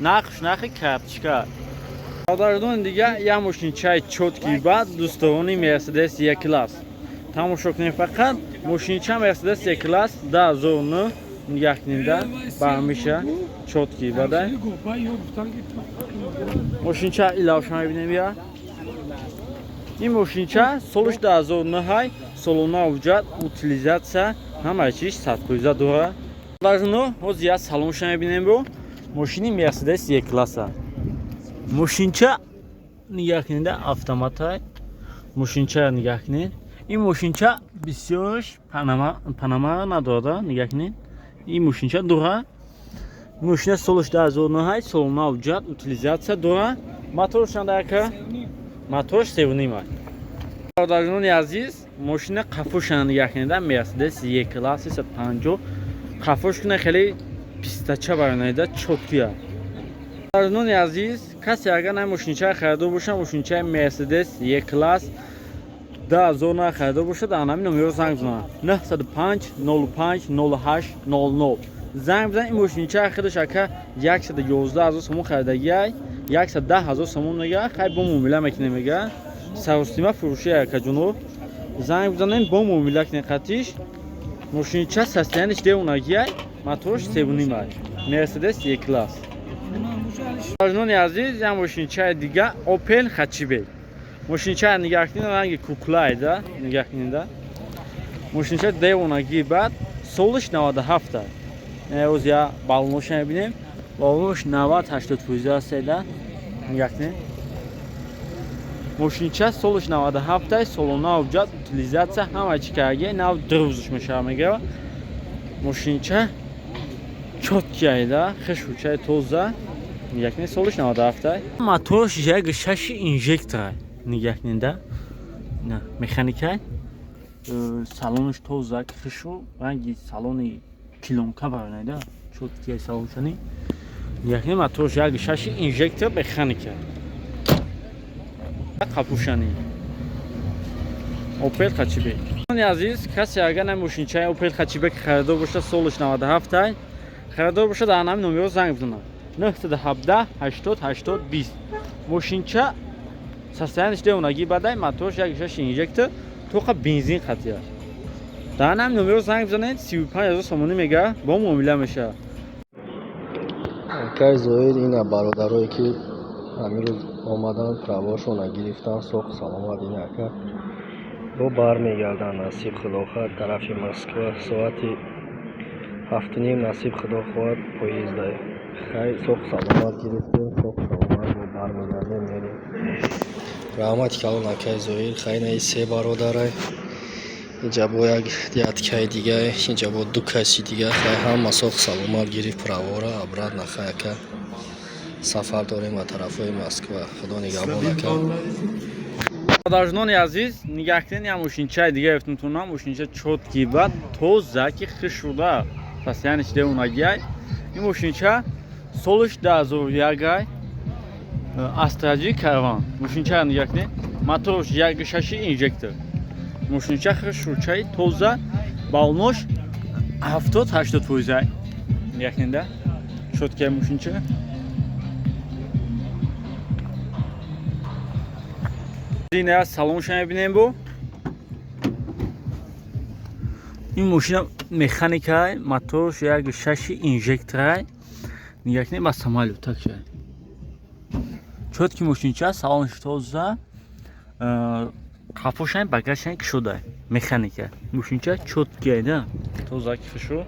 Нархш нархи карточка. Бародарон, дига як мошинчаи чёткий бад, дӯстони Мерседес Е класс. Тамошо кунем фақат мошинча Мерседес Е класс 2009, нигоҳ кунем, ба ҳамеша чёткий бада. Мошинча илавша мебинем я. Ин мошинча солиш 2009, солона ҳуҷҷат, утилизация, ҳама чиз 100% дора. Бародароно, ҳозир я салонша мебинем бо мошини Мерседес Е класса. Мошинча нигоҳ кунед, автоматай. Мошинча нигоҳ кунед. Ин мошинча бисёрш панама надорада, нигоҳ кунед. Ин мошинча дора. Мошина солиш 2009, солона ҳуҷҷат, утилизация дора. Моторш чанд, ака? Моторш 3,5. Бародарони азиз, мошина қафошана нигоҳ кунед, Мерседес Е класс 350 қафош куна, хеле пистача баронаида, чёткий. Бародарони азиз, касе агар на мошинчаи харидор боша, мошинчаи Мерседес Е класс 2009 харидор боша, дар ҳамин номеро занг бизанад: 905 05 08 00 занг бизан. Ин мошинчаи худаш, ака, 111 ҳазор сомон харидагиай, 110 ҳазор сомон мега, хай бо муомила мекунем, мега, саростима фурӯши. Акаҷоно, занг бизанем, бо муомила кунем қатиш. Мошинча состояние ш девонагиай, моторш 3,5, Мерседес Е класс. Бародарони азиз, як мошинчаи дига, Опел хэтчбек. Мошинчаи нигоҳ кунед, ранги куклайда, нигоҳ кунеда. Мошинча девонагии бад, солиш 97. Оз я баллоноша мебинем, баллонош 90-80 фоиза астеда, нигоҳ кунед. Мошинча солиш 97, солона ҳуҷҷат, утилизация, ҳама чи кардаги, нав дрӯзш мешава, мега. Мошинча чёткий айда, хушрӯчаи тоза, нигоҳ кунед, солиш 97, моторш 1,6 инжектора, нигоҳ кунеда, на механикай. Салонаш тоза, хушу ранги салони плёнка баронайда, чёткий салоншани, нигоҳ кунед. Моторш 1,6 инжектор, механика, қапушани Опел хэтчбек. Азиз, касе агар на мошинчаи Опел хэтчбек харидор боша, солиш 97 харидор боша, дар ҳамин номеро занг бизанад: 917 80 80 20. Мошинча состояние ш девонагӣ бадай, моторш 1,6 инжектор, тоқа бензин қатия. Дар ҳамин номеро занг бизанед, 35 ҳазор сомонӣ мега, бо муомила мешавад. Акай Зоҳир, ина бародарое ки ҳамин рӯз омаданд, правошона гирифтанд, соҳ саломат. Ина, ака, бо бармегарданд, насиб худо хоҳад, тарафи Москва соати 7:30, насиб худо хоҳад, поезда. Хай, соҳ саломат гирифтем, соҳ саломат бо бармегардем, мерем. Раҳмати калон, акай Зоҳир. Хай, инаи се бародарай инҷа, бо як дядькаи дига инҷа, бо ду каси дига. Хай, ҳама соҳ саломат гирифт правора, обратно. Хай, ака, сафар дорем ба тарафҳои Москва. Худо нигаҳбон, ака. Бародарони азиз, нигоҳ кунед, як мошинчаи дига гирифтумтона. Мошинча чёткий бад, тоза, ки хушруда, состояние ш девонагиай. Ин мошинча солиш 2001, Астра Джи Карван. Мошинча нигоҳ кунед, моторш 1,6 инжектор, мошинча хушручаи тоза, баллонош 70-80 фоизай, нигоҳ кунеда, чёткий мошинча. Ина салонша мебинем бо. Ин мошина механикай, моторш 1,6 инжекторай, нигоҳ кунед, ба самолёт такшай, чёткий мошинча, салонш тоза, қафошай, багажшай кушодай, механика. Мошинча чёткий айда, тоза, ки хушу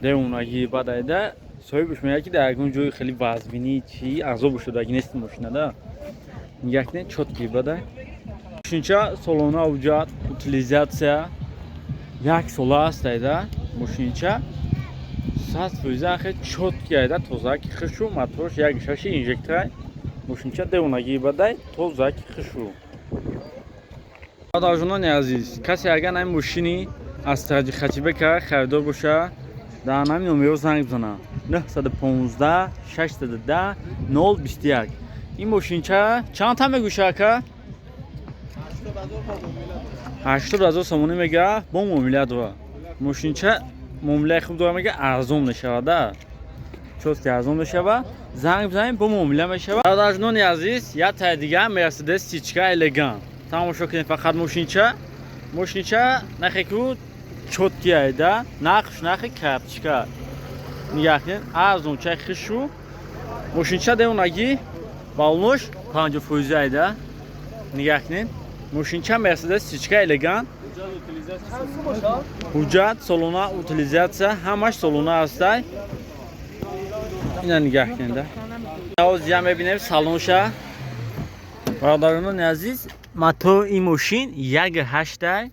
девонаги бад айда. Соҳибаш мегӯяд, ки дар ягон ҷои хеле вазвинӣ чи азоб шудаги нест мошинада. Нигоҳ кунед, чёткий бада мошинча, солона ҳуҷҷат, утилизация, як сола аст айда. Мошинча 100% ахе чёткий айда, тоза, ки хушу, моторш 1,6 инжекторай, мошинча девонагии бадай, тоза, ки хушу. Бародарҷонони азиз, касе агар ҳамин мошини Астра Джи хэтчбека харидор боша, дар ҳамин номеро занг бизанад: 915 610 021. Ин мошинча чанд та мегӯша, ака? 80 ҳазор сомонӣ мега, бо муомила дора. Мошинча муомилаи хуб дора, мега, арзон мешавада. Чётки арзон мешава. Занг бизанем, бо муомила мешава. Бародарони азиз, як тай дига Мерседес Сичка Элегант. Тамошо кунед фақат мошинча. Мошинча нахе ку чётки айда, нақш нахи карточка. Нигоҳ кунед, арзончаи хишу. Мошинча деонаги балонош 50% айда. Нигоҳ кунед. Мошинча Мерседес Сичка Элегант. Ҳуҷҷат, солона, утилизатсия, ҳамаш солона ҳастай. Ина нигоҳ кунед. Ҳозир мебинем салонша. Бародарони азиз, мотор ин мошин 1.8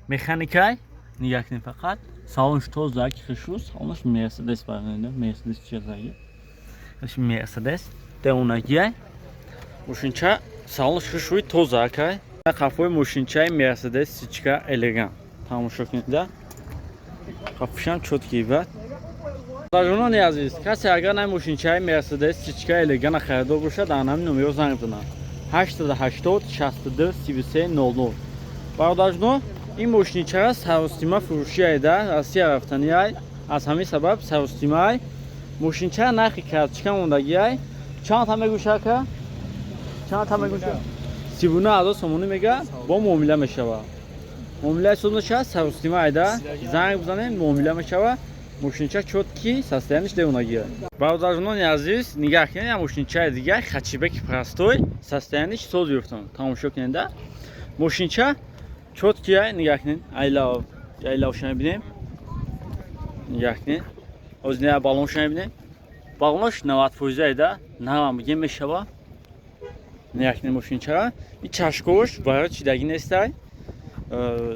механикай. Нигоҳ кунед фақат. Салонш тоза, ки хишу, салонш Мерседес барои Мерседес чизаги. Мерседес деонагиай. Мошинча салонш хишуи тоза акай. Қафои мошинчаи Мерседес Сичка Элегант. Тамошо кунед. Қафошам чётки бад. Бародарони азиз, касе агар най мошинчаи Мерседес Сичка Элегант харидор бошад, дар ҳамин номерҳо занг бизанад. 880 62 33 00. Бародарҷоно, ин мошинчара саростима фурӯшӣ айда, Россия рафтани ай. Аз ҳамин сабаб саростима ай. Мошинчара нархи карточка мондагӣ ай. Чанд та мегӯша ака? Чанд та мегӯша? 39 000 сомонӣ мега, бо муомила мешава. Муомилаи суд мешава, саростима айда. Занг бизанем, муомила мешава. Мошинча чётки, состояниш девонагия. Бародарони азиз, нигоҳ кунед, як мошинчаи дигар, хэтчбеки простой, состояниш соз ёфтам. Тамошо кунед. Мошинча чётки ай, нигоҳ кунед. Айлав, айлавша мебинем. Нигоҳ кунед. Ҳозир не баллонша мебинем. Баллонош 90% айда, навам бигем мешава. Нигоҳ кунед мошинчара. Ин чашкош барои чидаги нестай.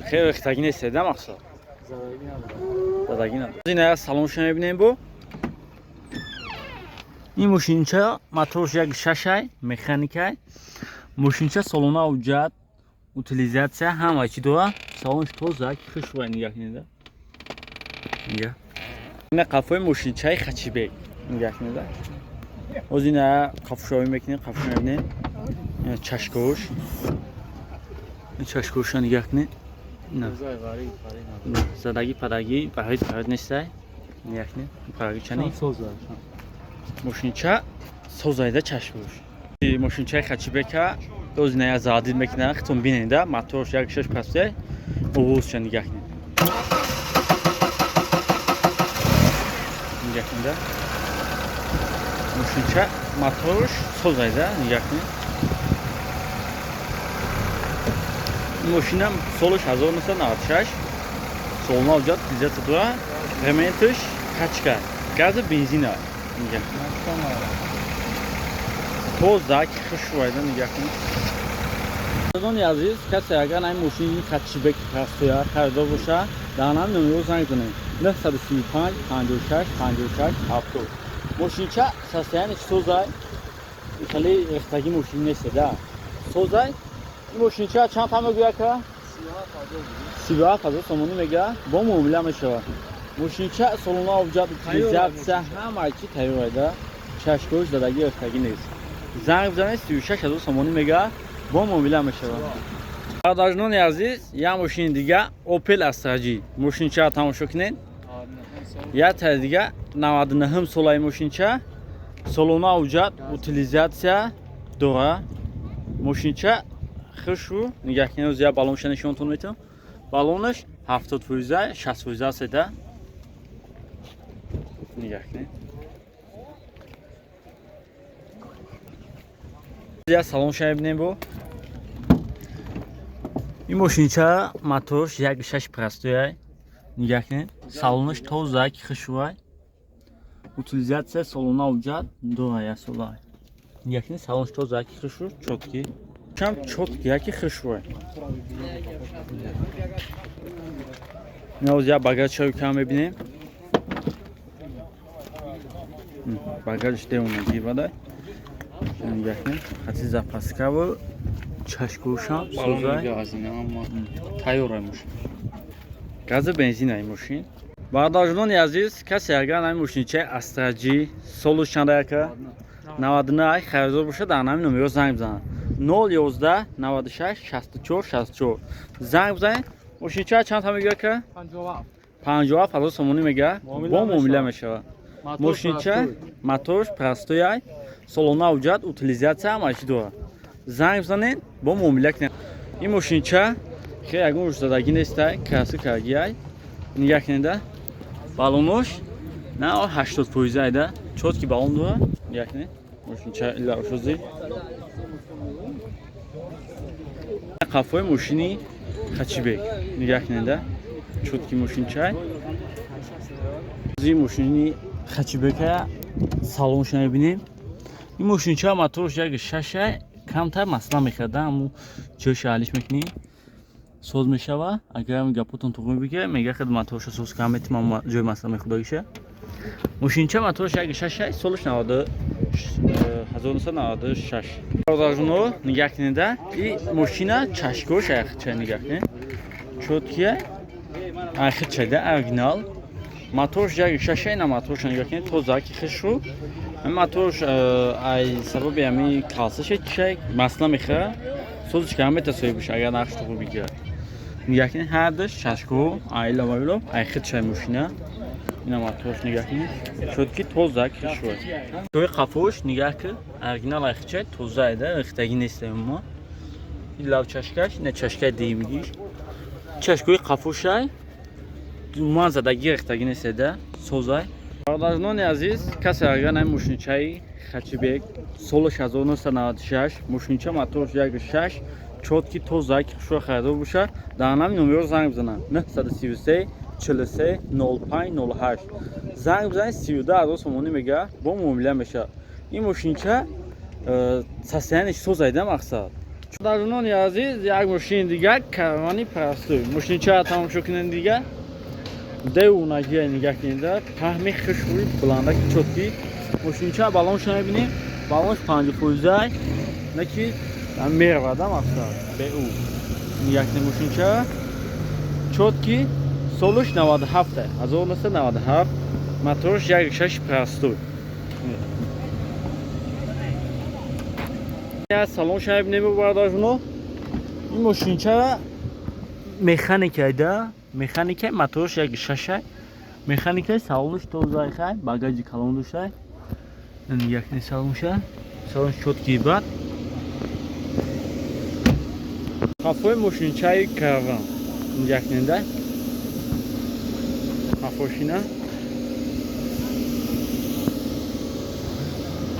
Хеле рехтагӣ нестай да мақсад. Задаги надорад. Ин салонша мебинем бо. Ин мошинча моторш 1.6 ай, механикай. Мошинча солона ҳуҷҷат, утилизатсия ҳама чи дора. Салонш тоза, ки хушрӯй нигоҳ кунед. Нигоҳ. Ина қафои мошинчаи хэтчбек. Нигоҳ кунед. Ҳозир ина қафшоӣ мекунем, қафшо мебинем. Ина чашкош. Ин чашкоша нигоҳ кунед. Ина. Задаги падаги барои парад нестай. Нигоҳ кунед. Параги чани. Мошинча созайда чашкош. Мошинчаи хэтчбека доз ина задид мекунад, хитон бинед, моторш 1.6 простой. Овозша нигоҳ кунед. Нигоҳ кунед. Мошинча моторш созайда, нигоҳ кунед. Мошинам солаш 1996, солона ҳуҷҷат утилизатсия дора, ремонташ качка, газа бензина. Нигоҳ кунед. Тоза, ки хушрӯйда нигоҳ кунед. Бародарони азиз, касе агар ин мошини хэтчбеки простой харидор боша, дар ҳамин номерҳо занг бизанед. 935 56 56 70. Мошинча состояниш созай, хеле рехтагӣ мошин нест да. Созай. Ин мошинча чанд та мегӯя ака? 37 000 сомонӣ мега, бо муомила мешава. Мошинча солона ҳуҷҷат, утилизатсия ҳама чи тайёр айда. Чашкош дадагӣ рехтагӣ нест. Занг бизанед, 36 000 сомонӣ мега, бо муомила мешава. Бародарони азиз, як мошини дига Opel Astra J. Мошинча тамошо кунед. Як таи дига 99 солаи мошинча, солона ҳуҷҷат, утилизатсия дора. Мошинча хушу нигоҳ кунед, як баллонша нишонтон метавам. Баллонаш 70%, 60% аст да. Нигоҳ кунед. Як салонша мебинем бо. Ин мошинча моторш 1.6 простой. Нигоҳ кунед. Салонаш тоза, ки хушрӯй. Утилизатсия солона ҳуҷҷат дора як сола. Нигоҳ кунед, салонаш тоза, ки хушрӯ, чётки. Чам чётки, яки хушрӯй. Ин як багажчаи кам мебинем. Багажш девонагӣ бадай. Нигоҳ кунед, хати запаскаву чашкошам созай. Тайёр мошин. Газа бензин ай мошин. Бародарони азиз, касе агар ин мошинчаи Astra J солу чанда яка 99 ай харидор бошад, дар ҳамин номерҳо занг бизанад. 011 96 64 64. Занг бизанед. Мошинча чанд та мегӯяд ка? 57 000 сомонӣ мега, бо муомила мешавад. Мошинча моторш простой ай, солона ҳуҷҷат, утилизация ҳамаи чӣ дорад. Занг бизанед, бо муомила кунед. Ин мошинча хеле ягон рӯшзадагӣ нестай, краска карги ай. Нигоҳ кунеда. Балонош на 80% айда. Чёткий балон дорад. Нигоҳ кунед. Мошинча илавшози. Қафои мошини Хачибек. Нигоҳ кунеда. Чёткий мошинчай. Зи мошини Хачибека салонша мебинем. Ин мошинча моторш як шашай, камтар масла мехӯрад, аммо ҷоша алиш мекунӣ, соз мешава. Агар ҳамин гапотон туғри бигирад, мега хед моторша соз кам метим, аммо ҷои масла мехӯрдагиша. Мошинча моторш як шашай, солаш 1996. Бародарҷоно, нигоҳ кунеда, и мошина чашкош аяхча нигоҳ кунед. Чёткия айхичада оригинал. Моторш як шашай, на моторша нигоҳ кунед, тоза ки хишу. Моторш ай сабаби ҳамин калсаша чишай масла мехӯрад, созиш кам мета соҳибаш, агар нақш туғри бигирад. Нигоҳ кунед, ҳардаш чашко айлавайло айхичай мошина. Ина моторш нигоҳ кунед, чёткий тоза ки хишу. Ҷои қафош нигоҳ кун, оригинал айхичай, тоза айда, рехтагӣ нест умуман. Ин лав чашкаш, ина чашкаи дуюмгиш. Чашкои қафошай умуман задагӣ рехтагӣ нест айда, созай. Бародарони азиз, касе агар ин мошинчаи Хачибек солаш 1996, мошинча моторш 1.6, чёткий тоза ки хушро харидор бошад, дар ҳамин номерро занг бизанад: 933 43 05 08. Занг бизанед, 32 000 сомонӣ мега, бо муомила мешавад. Ин мошинча состояние ш соз айда мақсад. Бародарони азиз, як мошини дигар, каравани простой. Мошинча тамошо кунед дигар. Девонагия нигоҳ кунед, паҳми хушрӯи баландаки чёткий. Мошинча балонша мебинем, балонш 50% на ки меравада мақсад. БУ. Нигоҳ кунед мошинча чёткий, солаш 97, 1997, моторш 1.6 простой. Салонша мебинем бародарҷоно. Ин мошинча механика айда, механика моторш 1.6, механика салонш тоза хай, багажи калон доштай. Нигоҳ кунед салонша, салонш чёткий бад. Қафои мошинчаи караван нигоҳ кунед, қафошина.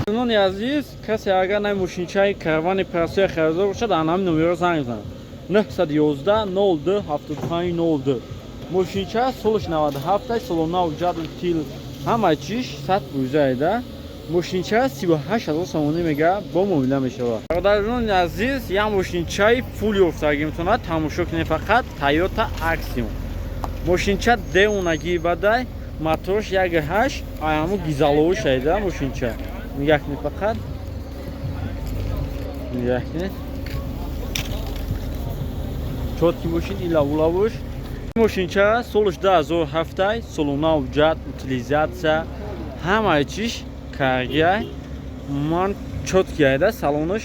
Нони азиз, касе агар най мошинчаи каравани простой харидор бошад, дар ҳамин номерро занг бизанад: 911 02 75 02. Мошинча солаш 97, солона ҳуҷҷат, утил ҳама чиш 100% айда. Мошинча 38 000 сомонӣ мега, бо муомила мешавад. Бародарони азиз, як мошинчаи фул ёфтагӣ метавонад тамошо кунед фақат Toyota Axiom. Мошинча девонагии бадай, моторш 1.8, аяму гизаловиш айда мошинча. Нигоҳ кунед фақат. Нигоҳ кунед. Чёткий мошин, илавулавуш. Мошинча солаш 2007, солона ҳуҷҷат, утилизация, ҳамаи чиш каргиай. Ман чёткий айда салонаш.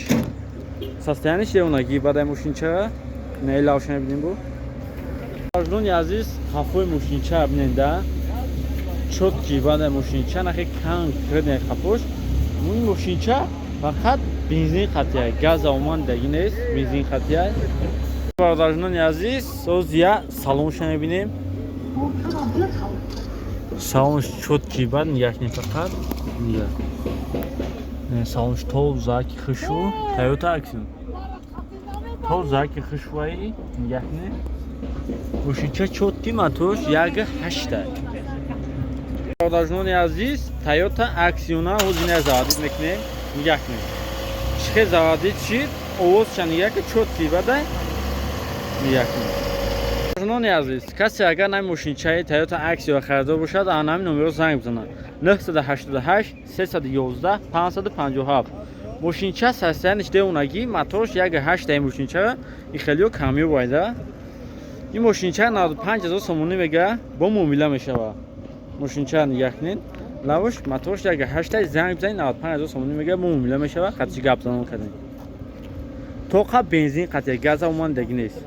Состояние ш девонагӣ бадай мошинча. На илавша мебинем бу. Бародарони азиз, қафои мошинча бинед да. Чёткий бадай мошинча, нахе конкретный қафош. Ин мошинча фақат бензин қатия, газ умуман дагӣ нест, бензин қатия. Бародарони азиз, соз я салонша мебинем. Салонш чёткий бад, нигоҳ кунед фақат. Нигоҳ. Салонш тоза ки хушу, Toyota Axiom. Тоза ки хушваи, нигоҳ кунед. Мошинча чёткий, моторш 1.8. Бародарони азиз, Toyota Axion-а ҳозир заводить мекунем. Нигоҳ кунед. Чӣ хел заводить шид, овозша нигоҳ ки чёткий бадай. Нигоҳ кунед. Бародарони азиз, касе агар най мошинчаи Toyota Axion харидор бошад, ан ҳамин номерро занг бизанад: 988 311 557. Мошинча состояние ш девонагӣ, моторш 1.8 ай мошинча, и хелио камёб айда. Ин мошинча 95 000 сомонӣ мега, бо муомила мешавад. Мошинча нигоҳ кунед, лавош моторш 1.8 ай, занг бизанед, 95 000 сомонӣ мега, бо муомила мешавад. Қатъи гап занон кардем. Тоқа бензин қатъия, газа умуман дагӣ нест.